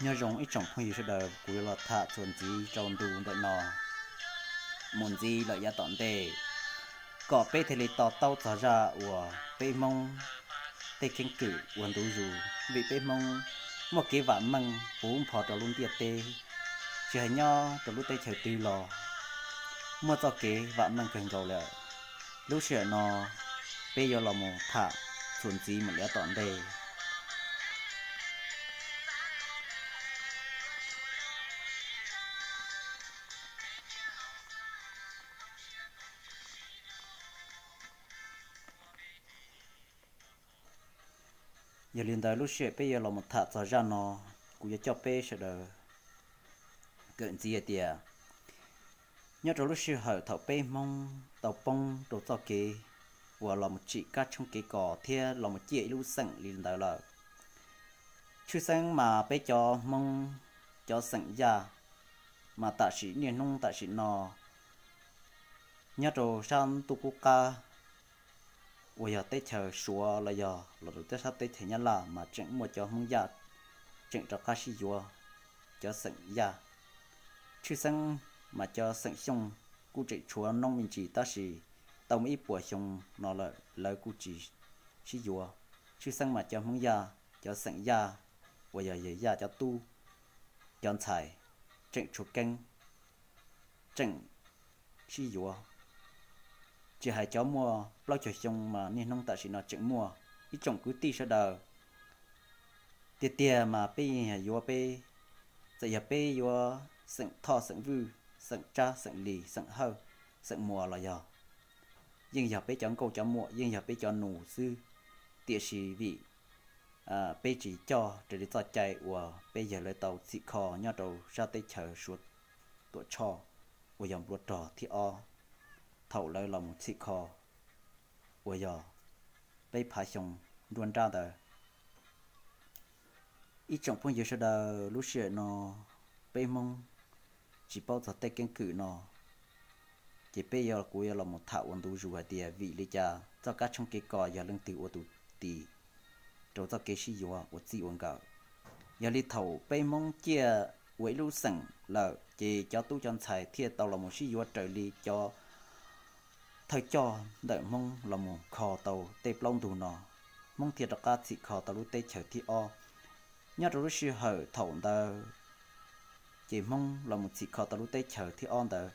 Nyob zoo ib tsoom phooj ywg sawv daws, kuv yuav los tham txuas ntxiv rau ntu ntawm no mus ntxiv lawm yav tom ntej, kom peb thiaj li to taub txog zaj uas peb Hmoob tej keeb kwm ua ntu zus, vim peb Hmoob muaj kev vam meej puv npo rau lub ntiaj teb, tsis hais nyob rau lub teb chaws twg los muaj txoj kev vam meej kawg nkaus lawm. Lub sij hawm no peb yuav los mus tham txuas ntxiv mus lawm yav tom ntej. Yog li ntawd lub sij hawm peb yuav los mus tham txog zaj no, kuv yuav coj peb sawv daws kawm ntxiv hais tias nyob rau lub sij hawm thaum peb Hmoob tau poob rau txoj kev uas los mus tsim kab tshoob kev kos thiab los mus ciaj ib lub xeem li ntawd lawm, tshwj xeeb mas peb cov Hmoob cov xeem Yaj mas tam sim niaj hnub tam sim no nyob rau sab ntuj qub qab uas yog teb chaws Suav los yog los rau sab teb chaws Nyab Laj mas tseem muaj cov Hmoob Yaj tseem rov qab sib yuav cov xeem Yaj. Tshwj xeeb mas cov xeem Xyooj kuj tseem tshuav noob me ntsis tab sis tau muaj ib puas xyoo no lawm lawv kuj tsis sib yuav. Tshwj xeeb mas cov Hmoob Yaj, cov xeem Yaj uas yog yawg Yaj cov tub cov ntxhais tseem tshuav keeb, tseem sib yuav. Tsis hais cov muaj plaub caug xyoo mas niaj hnub tam sim no tseem muaj. Ib tsoom kwv tij sawv daws, tiag tiag mas peb yeej yuav peb, txawm yog peb yuav xeem Thoj xeem Vwj, xeem Tsab xeem Lis xeem Hawj xeem Muas los yog, yeej yog peb cov nkauj cov muam, yeej yog peb cov nus xwb, tiam sis vim peb tsis coj raws li txoj cai uas peb yawg lawv tau txhim kho nyob rau sab teb chaws Suav Tuam Tshoj uas yog npluav rog thib ob, thaum lawv los mus txhim kho uas yog peb phav xyoo nruab nrab ntawd. Ib tsoom phooj ywg sawv daws, lub sij hawm no peb Hmoob tsis paub txog tej keeb kwm no, ces peb yuav, kuv yuav los mus tham ua ntu zus hais tias vim li cas txoj kab tshoob kev kos yog leej twg ua tus tis rau txoj kev sib yuav ua txij ua nkawm. Yog li thaum peb Hmoob ciaj ua ib lub xeem lawm ces cov tub cov ntxhais thiaj tau los mus sib yuav raws li cov thawj coj ntawm Hmoob los mus kho tau tej plaub ntug no, Hmoob thiaj rov qab txhim kho tau lub teb chaws thib ob. Nyob rau lub sij hawm thaum ntawd ces Hmoob los mus txhim kho tau lub teb chaws thib ob ntawd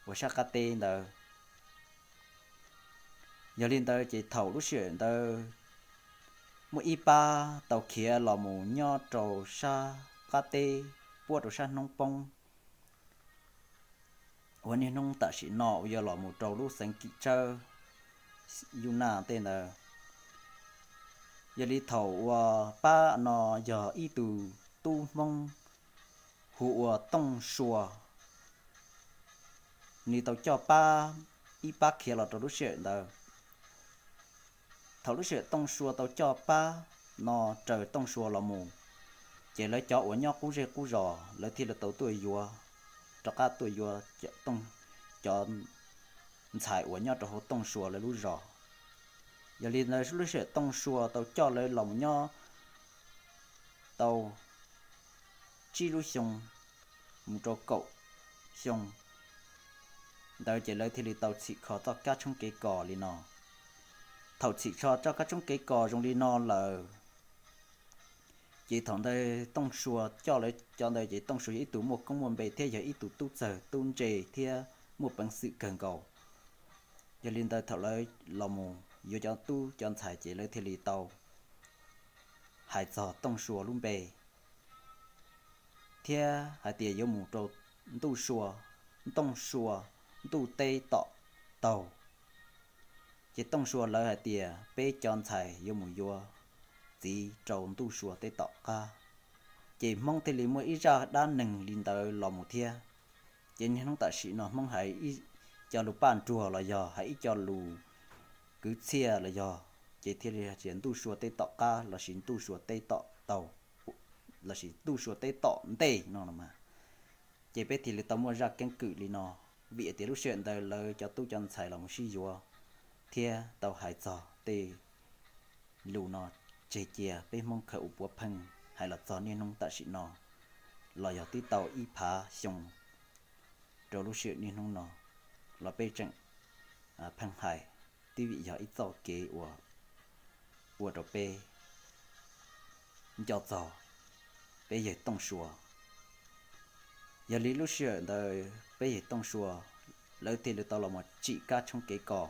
uas sab qab teb ntawd. Yog li ntawd ces thaum lub sij hawm ntawd muaj ib pab tau khiav los mus nyob rau sab qab teb puab rau sab hnub poob uas niaj hnub tam sim no uas yuav los mus rau lub xeev Kim Tsawb, Yus Naj tej ntawd. Yog li thaum uas pab no yog ib tug tub Hmoob hu ua Tooj Sua, nws tau coj pab, ib pab khiav los rau lub sij hawm ntawd. Thaum lub sij hawm Tooj Sua tau coj pab no raws Tooj Sua los mus, ces lawv cov uas nyob qub zej qub zos lawv thiaj li tau tuaj yuav, rov qab tuaj yuav cov ntxhais uas nyob rau hauv Tooj Sua lawv lub zos. Yog li ntawd lub sij hawm Tooj Sua tau coj lawv los mus nyob tau tsib lub xyoo mus rau kaum xyoo ntawd ces lawv thiaj li tau txhim kho txoj kab tshoob kev kos li no. Thaum txhim kho txoj kab tshoob kev kos zoo li no lawm, ces thaum ntawd Tooj Sua coj lawv cov ntawd ces Tooj Sua yog ib tug muaj koob muaj npe thiab yog ib tug tub txawg tub ntse thiab muaj peev xwm kawg nkaus. Yog li ntawd thaum lawv los mus yuav cov tub cov ntxhais ces lawv thiaj li tau hais txog Tooj Sua lub npe thiab hais tias yuav mus rau Ntuj Sua, Tooj Sua, ntuj teb tom taug. Ces Tooj Sua lawv hais tias peb cov ntxhais yuav mus yuav txiv rau Ntuj Sua teb tom qab. Ces Hmoob thiaj li muaj ib zaj dab neeg li ntawd los mus thiab. Ces niaj hnub tam sim no Hmoob hais ib co lus paj nruag los yog hais ib co lus kwv txhiaj los yog, ces thiaj li hais tias Ntuj Sua teb tom qab lossis Ntuj Sua teb tom taug lossis Ntuj Sua teb tom ntej no los mas. Ces peb thiaj li tau muaj zaj keeb kwm li no, vim tias lub sij hawm ntawd lawv cov tub cov ntxhais los mus sib yuav thiab tau hais txog tej lus no tseg cia peb Hmoob khaws ua puav pheej. hais los txog niaj hnub tam sim no, los yog twb tau ib phav xyoo rau lub sij hawm niaj hnub no, los peb tseem pheej hais, twb vim yog ib txoj kev uas ua rau peb nco txog peb yawg Tooj Sua. Yog li lub sij hawm ntawd peb yawg Tooj Sua, lawv thiaj li tau los mus tsim kab tshoob kev kos.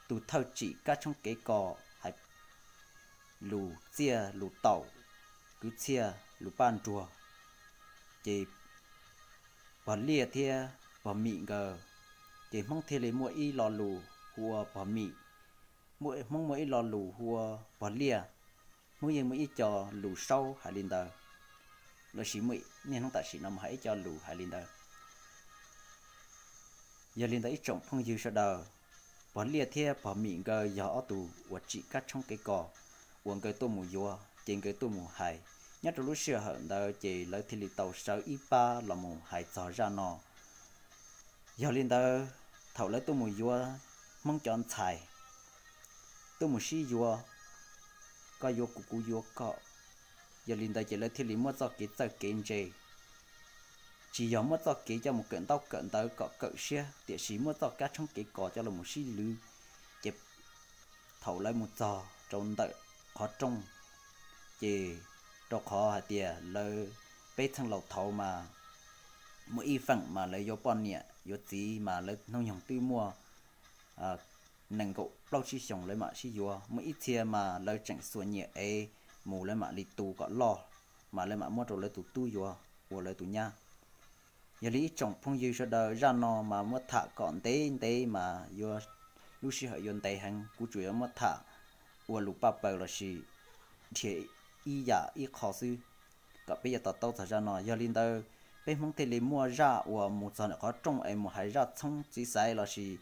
Tus thawj tsim kab tshoob kev kos hais lus txiaj lus taum, kwv txhiaj lus paj nruag, ces pog Liaj thiab pog Mim nkawd, ces Hmoob thiaj li muaj ib lo lus hu ua pog Mim, Hmoob muaj ib lo lus hu ua pog Liaj, Hmoob yeej muaj ib co lus saub hais li ntawd, lossis niaj hnub tam sim no mus hais ib co lus hais li ntawd. Yog li ntawd ib tsoom phooj ywg sawv daws, pog Liaj thiab pog Mim nkawd yog ob tug uas tsim kab tshoob kev kos uas nkawd tuaj mus yuav ces nkawd tuaj mus hais. Nyob rau lub sij hawm ntawd ces lawv thiaj li tau sawv ib pab los mus hais txog zaj no. Yog li ntawd, thaum lawv tuaj mus yuav Hmoob cov ntxhais, tuaj mus sib yuav, koj yuav kuv, kuv yuav koj, yog li ntawd ces lawv thiaj li muab txoj kev txawj kev ntse, tsis yog muab txoj kev coj mus kawm ntaub kawm ntawv kom kawm siab, tiam sis muab txoj kab tshoob kev kos coj los mus sib lwv. Ces thaum lawv mus txog rau ntawm qhov rooj, ces rau qhov hais tias lawv peb txheej laus thaud mas muaj ib feem mas lawv yuav poj niam yuav txiv mas lawv hnub nyoog twb muaj nees nkaum plaub tsib xyoos lawv mam sib yuav. Muaj ib txhia mas lawv tseem xuas nyiam ev mus lawv mam li tu kom loj, mas lawv mam muab rau lawv tus tub yuav ua lawv tus nyab. Yog li ib tsoom phooj ywg sawv daws, zaj no mas muab tham kom ntev ntev mas yuav, lub sij hawm yuav ntev heev, kuv tsuas yuav muab tham ua lus paj paws lossis dhia ib yam ib qho xwb, kom peb yuav to taub txog zaj no. Yog li ntawd, peb Hmoob thiaj li muaj zaj uas mus txog ntawm qhov rooj es mus hais zaj tshoob txiv xaiv lossis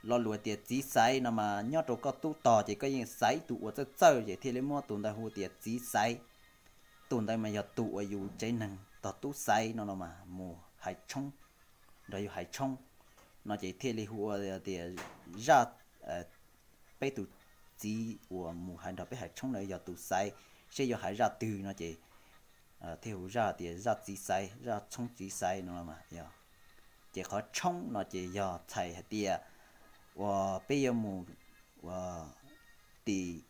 lo lus tias txiv xaiv no mas nyob rau koj tub tog ces koj yeej xaiv ib tug uas txawj txawj ces thiaj li muab tus ntawd hu tias txiv xaiv. Tus ntawd mas yog tus uas yus tsev neeg tog tub xaiv no no mas mus hais tshoob, nrog yus hais tshoob no ces thiaj li hu ua tias zaj, peb tus txiv uas mus hais nrog peb hais tshoob na yog tus xaiv, seb yuav hais zaj twg no ces thiaj hu zaj tias zaj txiv xaiv, zaj tshoob txiv xaiv no mas yog. Ces qhov tshoob no ces yog txhais hais tias uas peb yuav mus ua tim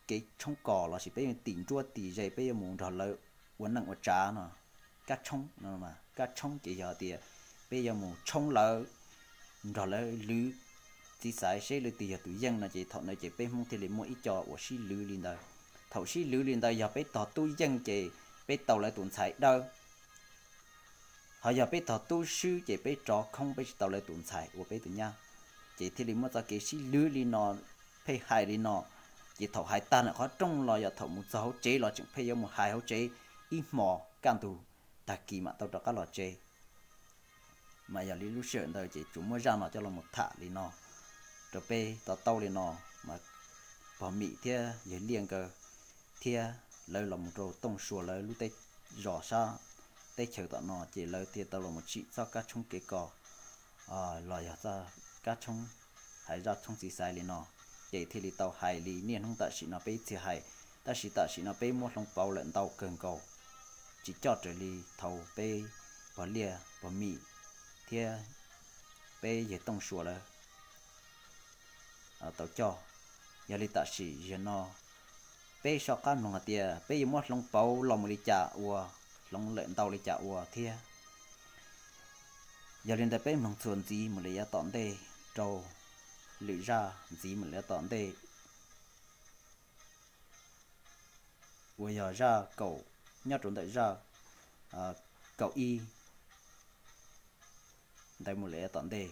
kev tshoob kos lossis peb yuav tim nruab tim ze, peb yuav mus nrog lawv ua neej ua tsav no, kab tshoob no. Kab tshoob ces yog tias peb yuav mus tshoob lawv, nrog lawv lwv txiv xaiv seb leej twg yog tus yeej no ces thaum ntawd ces peb Hmoob thiaj li muaj ib co uas sib lwv li ntawd. Thaum sib lwv li ntawd yog peb tog tub yeej ces peb tau lawv tus ntxhais dawb, ho yog peb tog tub swb ces peb rov khoob, peb tsis tau lawv tus ntxhais ua peb tus nyab. Ces thiaj li muaj txoj kev sib lwv li no, pheej hais li no. Ces thaum hais tag ntawm qhov rooj los yog thaum mus txog hauv tsev los tseem pheej yuav mus hais hauv tsev ib hmos kaj ntug, tag kis mam tau rov qab los tsev. Mas yog li lub sij hawm ntawd ces tsuas muab zaj no coj los mus tham li no rau peb to taub li no. Mas pog Mim thiab yawg Liaj nkawd thiab lawv los mus rau Tooj Sua lawv lub teb zos sab teb chaws tom no ces lawv thiaj tau los mus tsim txoj kab tshoob kev kos los yog txoj kab tshoob hais zaj tshoob txiv xaiv li no. Ces thiaj li tau hais li niaj hnub tam sim no peb ib txhia hais, tab sis tam sim no peb muab hloov pauv lawm ntau kawg nkaus, tsis coj raws li thaud peb pog Liaj pog Mim thiab peb yawg Tooj Sua lawv tau coj. Yog li tam sim no peb soj qab mloog hais tias peb yuav muab hloov pauv los mus li cas ua, hloov lawm ntau li cas ua thiab. Yog li ntawd peb mloog txuas ntxiv mus lawm yav tom ntej rau lwm zaj ntxiv mus lawm yav tom ntej uas yog zaj kaum, nyob rau ntawm zaj kaum ib ntawd mus lawm yav tom ntej.